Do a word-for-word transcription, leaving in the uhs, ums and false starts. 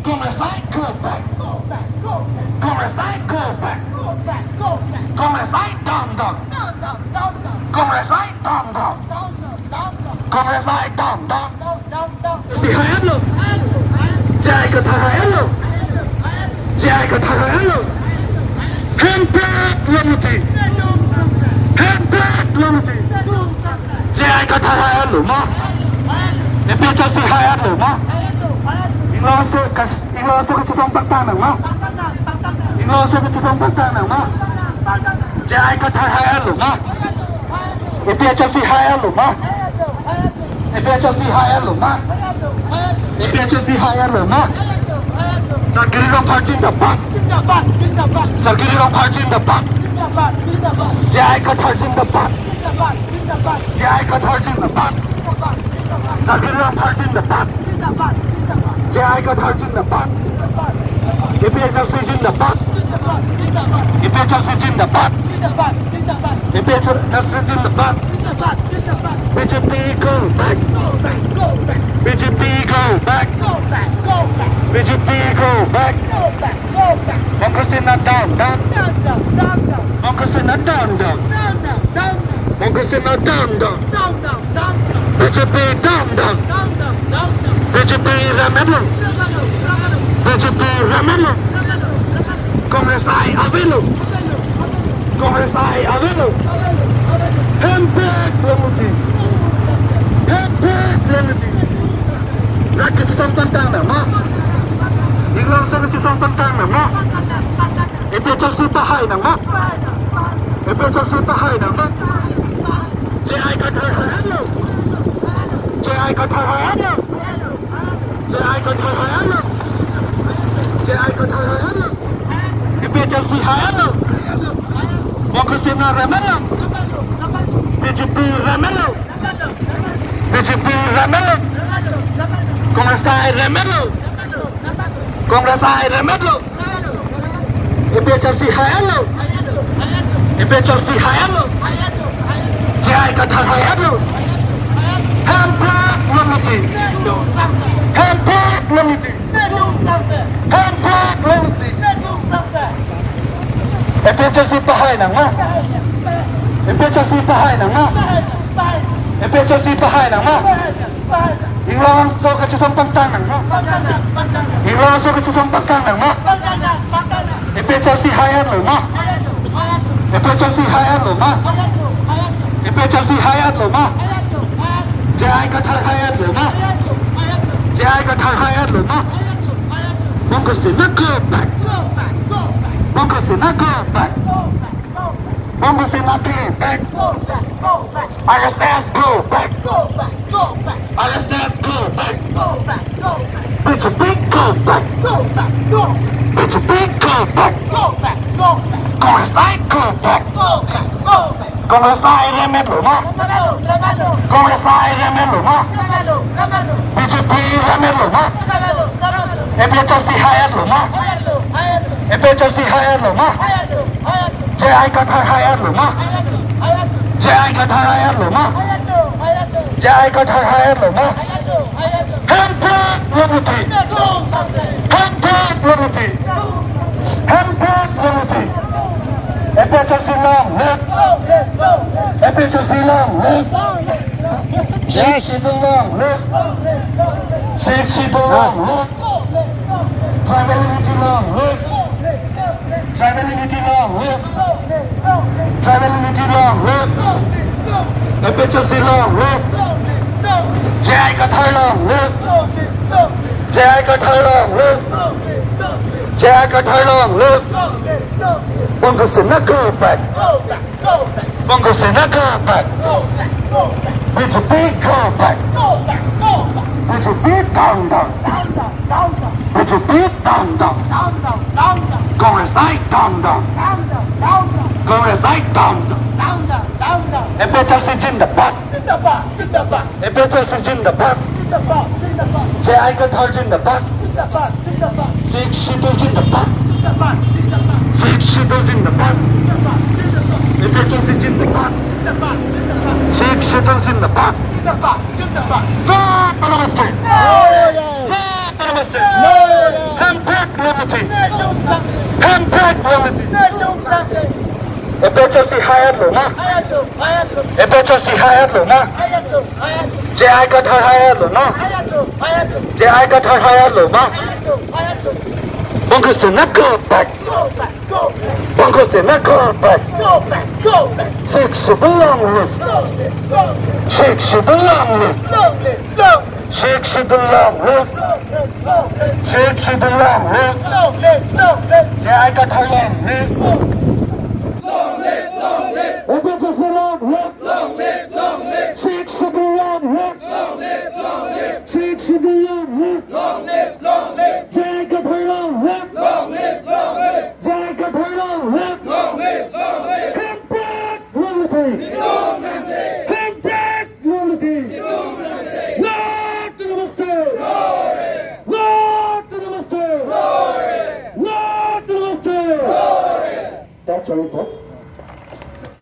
Congress I go back. Congress I go back. Congress I down down. Congress I down down. Congress I down down. J I Kathar hai alo. J I Kathar hai alo. Hemprek longti. Hemprek longti. J I Kathar hai alo ma. A P H L C hai alo ma. Inglongso kas-, inglongso kachisong pangtang nang ma. Inglongso kachisong pangtang nang ma. J I Kathar hai alo ma. A P H L C hai alo ma. A P H L C hai alo ma. A P H L C hai alo ma. Sar Giri Rongphar zindabad. Sar Giri Rongphar zindabad. J I Kathar zindabad. J I Kathar zindabad. Sar Giri Rongphar zindabad. J I Kathar zindabad. A P H L C zindabad. A P H L C zindabad. A P H L C zindabad. B J P go back. B J P go back. B J P go back. Congress Sena down down. Congress Sena down down. Congress Sena down down. B J P down down. B J P remetlo. B J P remetlo. Congress hai avelo. Congress hai avelo. Hemprek longti. Hemprek longti. Rat kachisong pangtang nang ma. Inglongso kachisong pangtang nang ma. A P H L C pahai nang ma. A P H L C pahai nang ma. J I Kathar hai alo. J I Kathar hai alo. J I Kathar hai alo. J I Kathar hai alo. A P H L C hai alo. Congress Sena remetlo. B J P remetlo. B J P remetlo. Congress hai remetlo. Congress hai remetlo. A P H L C hai alo. A P H L C hai alo. J I Kathar hai alo. Hemprek longti. Hemprek longti. Hemprek longti. A P H L C pahai nang ma. A P H L C pahai nang ma. A P H L C pahai nang ma. Inglongso kachisong pangtang nang ma. Inglongso kachisong pangtang nang ma. A P H L C hai alo ma. A P H L C hai alo ma. A P H L C hai alo ma. J I Kathar hai alo ma. J I Kathar hai alo ma. Congress Sena go back. Congress Sena go back. Congress Sena go back. R S S go back. R S S go back. B J P go back. B J P go back. Congress hai go back. Congress hai remetlo ma. Congress hai remetlo ma. B J P remetlo ma. A P H L C hai alo ma. A P H L C hai alo ma. J I Kathar hai alo ma. J I Kathar hai alo ma. J I Kathar hai alo ma. Hemprek longti. Hemprek longti. Hemprek longti. A P H L C long live. A P H L C long live. Sixth Schedule long live. Sixth Schedule long live. Tribal unity long live. Tribal unity long live. Tribal unity long live. A P H L C long live. J I Kathar long live. J I Kathar long live. J I Kathar long live. Congress Sena go back. Congress Sena go back. B J P go back. B J P down down. B J P down down. Congress hai down down. Congress hai down down. A P H L C zindabad. A P H L C zindabad. J I Kathar zindabad. Sixth Schedule zindabad. Sixth Schedule zindabad. A P H L C zindabad. Sixth Schedule zindabad. Go Autonomous State. Go Autonomous State. Hemprek long. APHLC hai-etlo ma? APHLC hai-etlo ma? J I Kathar hai-etlo ma? J I Kathar hai-etlo ma? Bangkok Sena, go back. Bangkok Sena, go back. Sixth Schedule long live. Sixth Schedule long live. Sixth Schedule long live. Sixth Schedule long live. J I Kathar long live. APHLC long live. Sixth Schedule long live. Sixth Schedule long live. J I Kathar long live. J I Kathar long live. Hemprek long live. Hemprek long live. No to the mosque. No to the mosque. No to the mosque. That's all, folks.